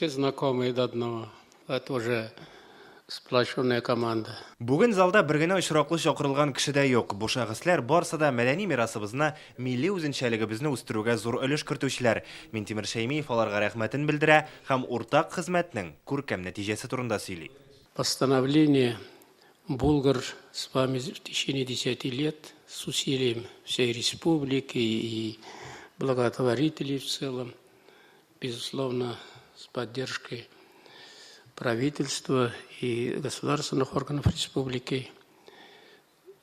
Все знакомые до одного. Это уже сплоченная команда. Бүген залда бер генә очраклы чакырылган кеше дә юк. Бу шәхесләр барсы да мәдәни мирасыбызны, милли үзенчәлегебезне үстерүгә зур өлеш кертүчеләр. Минтимер Шәймиев аларга рәхмәтен белдерә һәм уртак хезмәтнең күркәм нәтиҗәсе турында сөйли. Постановление Булгар с вами в течение десяти лет с усилием всей республики и благотворителей в целом, безусловно, с поддержкой правительства и государственных органов республики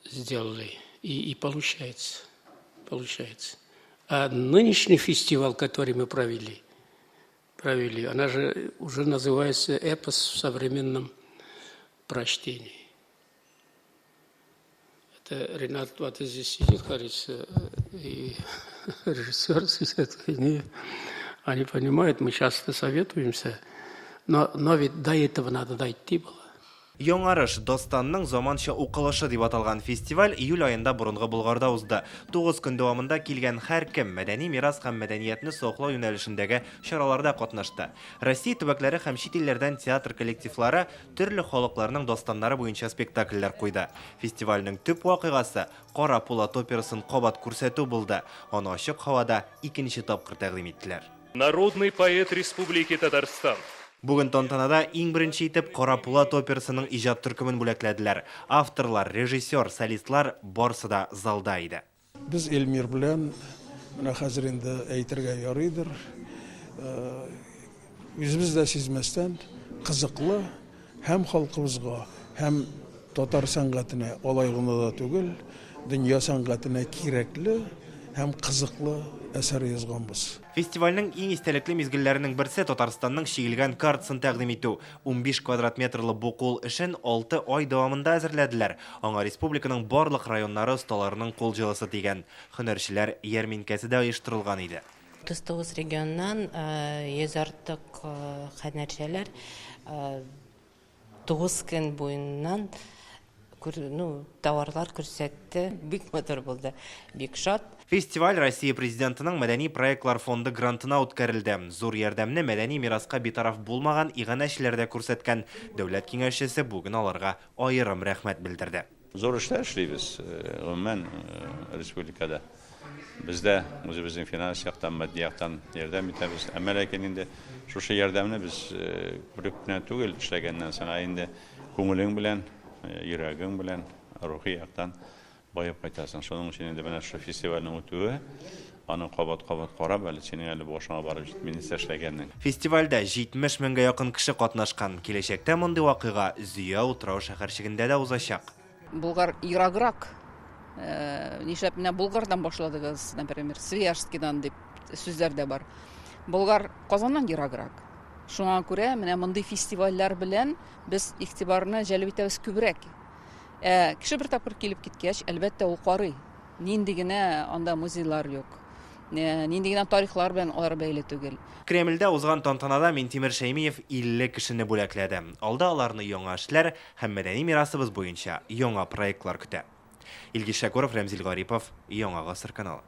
сделали. И получается, получается. А нынешний фестиваль, который мы провели, она же уже называется «Эпос в современном прочтении». Это Ренат вот здесь сидит, кажется, и режиссер сидит, они понимают, мы часто советуемся, но ведь до этого надо дойти было. Яңарыш, дастанның заманча укылышы дип аталган фестиваль июль аенда борынгы Болгарда узды. 9 көн дәвамында килгән һәркем мәдәни мирас һәм мәдәниятне саклау юнәлешендәге чараларда катнашты. Россия төбәкләре һәм чит илләрдән театр коллективлары төрле халыкларның дастаннары буенча спектакльләр куйды. Фестивальнең төп вакыйгасы Кара пулат операсын кабат күрсәтү булды. Аны ачык һавада икенче тапкыр тәкъдим иттеләр. Народный поэт Республики Татарстан. Бүген тантанада иң беренче итеп Кара пулат операсының иҗат төркемен бүләкләделәр. Авторлар, режиссер, солистлар барсы да залда иде. Без Эльмир белән, менә хәзер инде әйтергә ярыйдыр, үзебез дә сизмәстән, кызыклы һәм халкыбызга, һәм татар сәнгатенә, алай гына да түгел, дөнья сәнгатенә кирәкле һәм кызыклы әсәр язганбыз. Фестивальнең иң истәлекле мизгелләренең берсе, Татарстанның чигелгән картасын тәкъдим итү. 15 квадрат метрлы бу кул эшен алты ай дәвамында әзерләделәр. Аңа республиканың барлык районнары осталарының кул җылысы тигән. Һөнәрчеләр ярминкәсе дә оештырылган иде. 39 регионнан 100 артык һөнәрчеләр 9 көн буеннан ну, товарлар күрсәтте. Бик матур булды, бик шат. Фестиваль Россия Президентының Мәдәни проектлар фонды грантына үткәрелде. Зур ярдәмне мәдәни мираска битараф булмаган иганәчеләр дә күрсәткән. Дәүләт киңәшчесе бүген аларга аерым рәхмәт белдерде. Зур эшләр эшлибез, гомумән, республикада. Без дә үзебезнең финанс яктан, матди яктан ярдәм итәбез. Әмма ләкин инде шушы ярдәмне без күреп кенә түгел, эшләгәннән соң, ә инде күңелең белән, йөрәгең белән, рухи яктан баеп кайтасың. Шуның өчен инде менә шушы фестивальнең үтүе, аны кабат-кабат карап, әле синең әле башыңа барып җитми нәрсә эшләгәнең. Фестивальдә 70 меңгә якын кеше катнашкан. Киләчәктә мондый вакыйга Зөя утрау-шәһәрчегендә дә узачак. Болгар ераграк. Нишләп менә Болгардан башладыгыз, например, Свияжскидан дип сүзләр дә бар. Болгар Казаннан ераграк. Шуңа күрә менә мондый фестивальләр белән без игътибарны җәлеп итәбез күбрәк. Ә кеше бер тапкыр килеп киткәч, әлбәттә, ул карый. Нинди генә анда музейлар юк. Нинди генә тарихлар белән алар бәйле түгел. Кремльдә узган тантанада Минтимер Шәймиев 50 кешене бүләкләде. Алда аларны яңа эшләр һәм мәдәни мирасыбыз буенча яңа проектлар көтә. Илгиз Шәкүров, Рәмзил Гарипов, Яңа гасыр каналы.